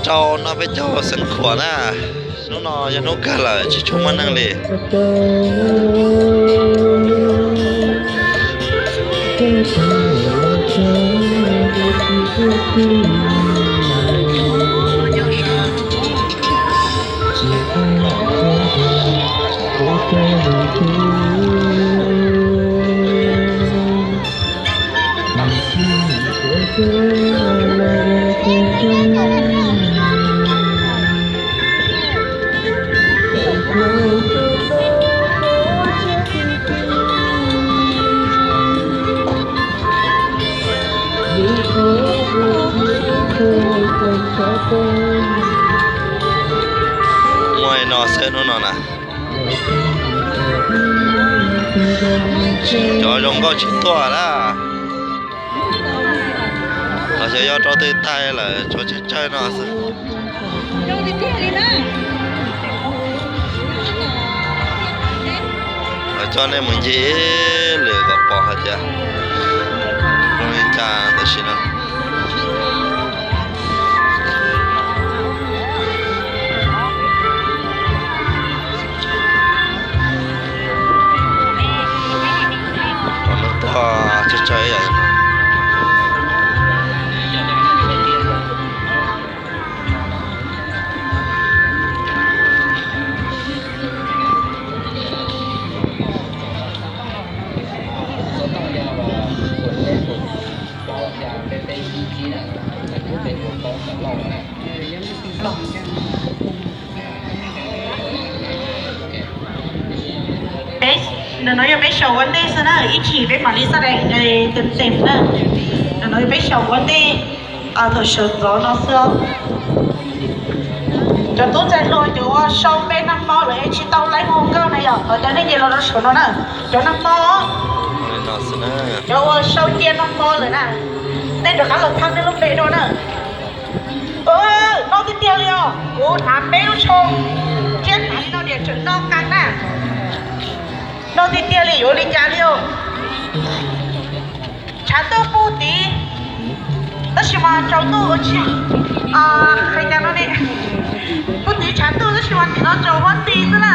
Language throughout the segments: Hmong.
Rau no peb caug xeev khuam na, hnub no yog hnub kawg lawm tsis tshua muaj neeg li. Muaj no xwb hnub no na. Cov zoo nkauj tsis tuaj na. Los xyov yog rau twg tag lawm, tshuav tsawg tsawg no xwb. Coj nej mus ncig ib lwm kom pom hais tias zoo li cas tam sim no. Tuaj tsawg tsawg ib yam. Peb, ntawm no yog peb xyaum ua ntej xwb na, ib chim peb mam li saj daim tes tes na. Ntawm no yog peb xyaum ua ntej thaum sawv ntxov no xwb. Cov tub ntxhais hluas cov uas sau npe nag hmo lawm tsis tau laib hu nkauj na yom, cov nej nce los rau saum no na, cov nag hmo, cov uas sau cia nag hmo lawm na, nej rov qab los tha nej lub npe dua na. Noj tiag tiag li os, kuv hnav peb lub tsho thiab hnav li no niam tseem noj qab na. Noj tiag tiag li yuav li cas li os. Tshav ntuj puag tid, tab sis mas tsaus ntuj ua tsis, hais cas no ne, puag tid tshav ntuj tab sis mas tim no tsaus huab ti xwb na.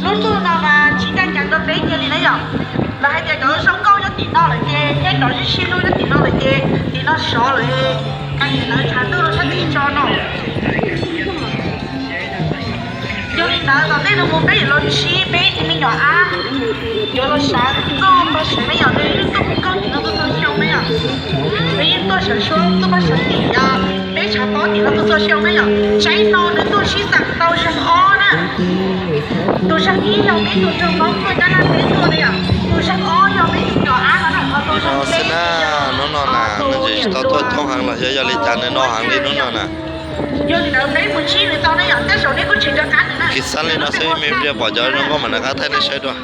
Lub ntuj no mas tsis ncaj ncees rau peb kiag li na yom. Lawv hais tias cov zoo nkauj nyob tim no lawm ces thiab cov sib sib hlub nyob tim no lawm ces tim no sov lawm, nim lawv tshav ntuj rau sab tim tso no. Yog li ntawd tom ntej no mus peb yuav los ntsib peb cov me nyuam ab, yuav los sawv txog pab sawv me nyuam, nws yeej tuaj hu nkauj tim no tuaj txog xyoo me yom. Nws yeej tuaj sawv suab tuaj pab sawv tim, peb tshav pob tim no tuaj txog xyoo me yom. Tsaib no nws tuaj sib xeem tau zaug ob na. Tus zaug ib yog peb tus nraug Hmoob tuaj Nyab Laj teb tuaj na yom. Tus zaug ob yog peb tus nyuam ab no na, ho tus zaug peb hnub no na, nws tsis tau tuaj coob heev los xyov yog li cas nws no heev li hnub no na. Yog li ntawd peb mus ntsib nws tau na yom, tej zaum nej kuj tsis nco qab nws na. Kis xab li no xwb me pia pom cov zoo nkauj mam rov qab thaij nej saib dua.